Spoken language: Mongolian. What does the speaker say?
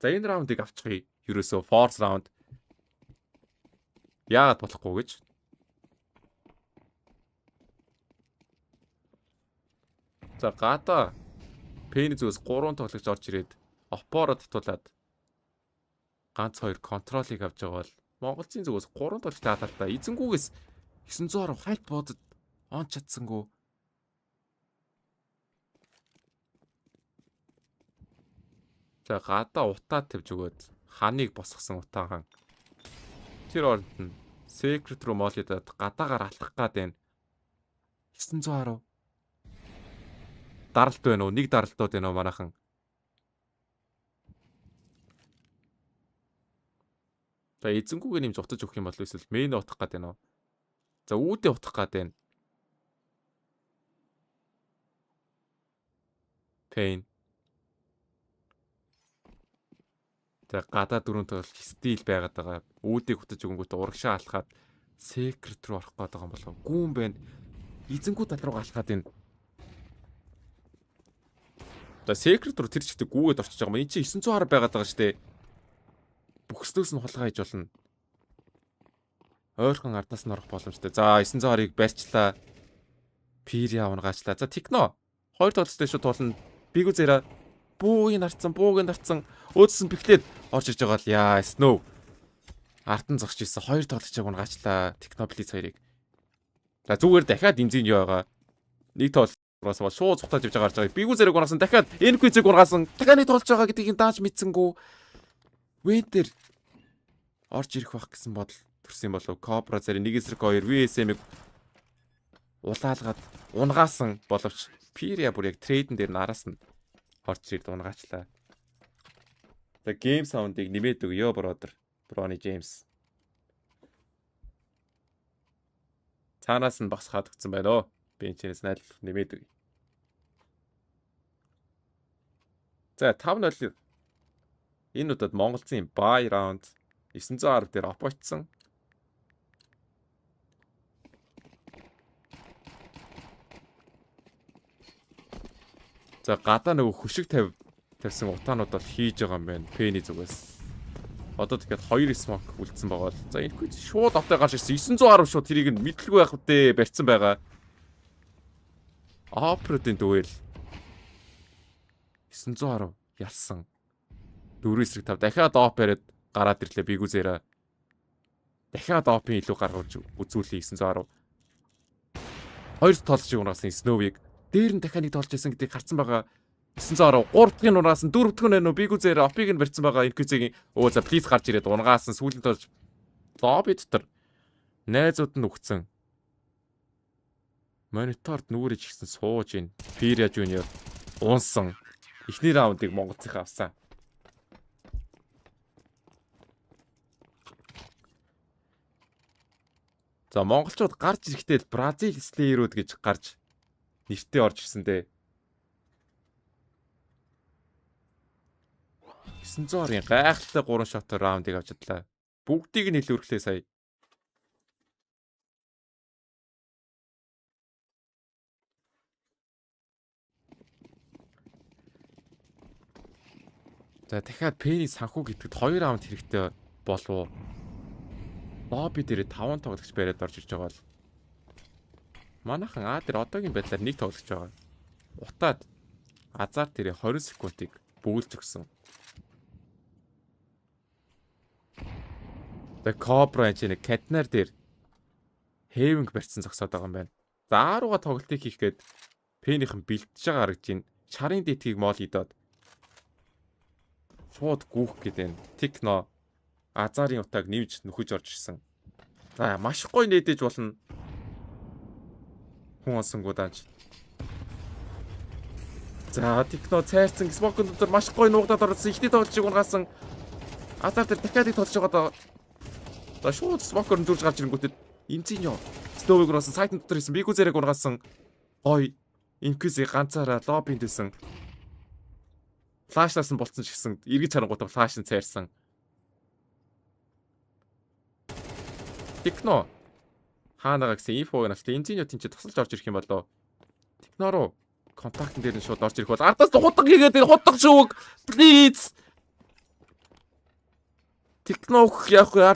За, энэ раундыг авчихъя. Ерөөсөө force round. Яагаад болохгүй гэж. За, гадаа Пэни зүгээс 3 тоглогч орж ирээд AWP-оороо татуулаад ганц хоёр control ыг авч байгаа бол Монголын зүгээс 3 тоглогчтой хаалтаа эзэнгүүгээс 910 хальт бодод он чадсангүй. За, гадаа утаа тавьж өгөөд ханыг босгосон утаахан. Тэр оронд нь Secret руу molly доод гадаагаар алхах гад байна. 910 даралт байна уу? Нэг даралтууд байна уу манайхан? За, эзэнгүүгээ нэмж утаж өгөх юм бол эсвэл main утах гад байна уу? За, үүдээ утах гад байна. Pain. За, гадаа дөрөв тоглолт steal байгаад байгаа. Үүдийг утаж өгөнгүүтээ урагшаа алхаад secret руу орох гээд байгаа юм болов. Гүүн байна. Эзэнгүү тал руу алхаад байна. За, secret руу тэр чигтээ гүүгээд орчиж байгаа юм. Энд чинь 910 байгаад байгаа шүү дээ. Бүхслөөс нь хулгай хийж болно. Ойрхон ардаас нь орох боломжтой. За, 910-ыг барьчлаа. Пири унгаачлаа. За, Техно. Хоёр тоглолттой шүү туулна. Бигүү зэра бууг нь арцсан, бууг нь арцсан. Өөдсөн бэхлээд орж иж байгаа л яа, Snow. Ард нь зогсож исэн хоёр тоглогчийг унгаачлаа. Техно Блиц хоёрыг. За, зүгээр дахиад эмзийн юу байгаа. Нэг тоглолтоос бол шууд цухтааж явж байгаа гарч байгаа. Бигүү зэрэг унгасан. Дахиад NQZ-г унгасан. Дахиад нэг тоглож байгаа гэдгийг дааж мэдсэнгүү. Вентер орж ирэх байх гэсэн бодол төрсөн болов. Кобра зэрэг 1 эсрэг 2 VSM-ыг улаалгаад унгаасан боловч Пирия бүр яг trade эн дээр нараас нь орж ирд унгаачлаа. За, game sound-ыг нэмээд өгөө, brother. Брони Джеймс. Цаанаас нь багс хаадгцсан байна оо. Би энэ чэнэс найдлах нэмээд өгье. За, 5-0, энэ удаад Монголцын buy round, 910 дээр AWP очсон. За, гадаа нөгөө хөшиг тавьсан утаанууд бол хийж байгаа юм байна. Пэни зүгээс. Одоо тэгэхээр хоёр smoke үлдсэн байгаа бол за, энэ quiz шууд автаа гарч ирсэн. 910 шууд тэрийг нь мэдлгүй байх үдээ барьцсан байгаа. Оператын duel 910 ялсан. 4 эсрэг 5, дахиад AWP бариад гараад ирлээ бигүүзээрээ. Дахиад AWP-ын илүү гаргаж үзүүлээ 910. Хоёр тоолч унаасан Snow-ыг дээр нь дахиад нэг тоолж байсан гэдгийг харсан байгаа. 910 3 дахь унаасан, 4 дахь нь нөө бигүүзээр AWP-ыг нь барьсан байгаа NQZ-ийн. Өө, за, плиз гарч ирээд унгаасан сүүлийн тоолж лобби дотор найзууд нь үгцэн. Мониторд нүрэж гисэн сууж ийн. Фиря Junior унсан. Эхний раундыг Монголцынхаа авсан. За, монголчууд гарч ирэхдээ л Бразил Slayer-үүд гэж гарч нэртэй орж ирсэн дээ. 900-ын гайхалтай 3 shot раундыг авч чадлаа. Бүгдийг нь илүүрхлээ сая. За, дахиад Пэни санхүү гэдэгт 2 раунд хэрэгтэй болов уу? Лобби дээр 5 тоглогч бариад орж ирж байгаа бол манайхан А дээр одоогийн байдлаар нэг тоглогч байгаа. Утаад азар дээр 20 секундыг бөглөж өгсөн. The Cobra энэ нэг Катнар дээр Heaven барьсан зогсоод байгаа юм байна. За, А руугаа тоглолтыг хийх гээд Пенийхэн бэлтэж байгаа харагдаж байна. Шарын дэтгийг molly доод шууд гүүх гэдэг нь Техно азарын утааг нэмж нөхөж орж ирсэн. За, маш гоё нээдэж болно. Хүн онсонгуу даанч. За, Техно цайрсан smoke н дотор маш гоё нуугдаад орсон. Ихний тоглолчийг унгаасан. Азар дээр дахиад нэг тоглож байгаа доо. За, шууд smoke оор зүрж гарч ирэнгүүтээ эмзийн ёо. Сноуыг унаасан, сайтн дотор исэн. Бигүү зэрэг унгаасан. Гоё. Инкүзи ганцаараа лоббинд байсан. Flash лаас нь болцсон ч гэсэн эргэж харангуутаа flash нь цайрсан. Техно хаанаа гэсэн info г нь авчлаа. Энзийн тийм чи тусалж орж ирэх юм болоо. Техно руу контактн дээр нь шууд орж ирэх бол ардаас худаг хийгээд энэ худаг шүүг. Please. Техно өгөх яах вэ?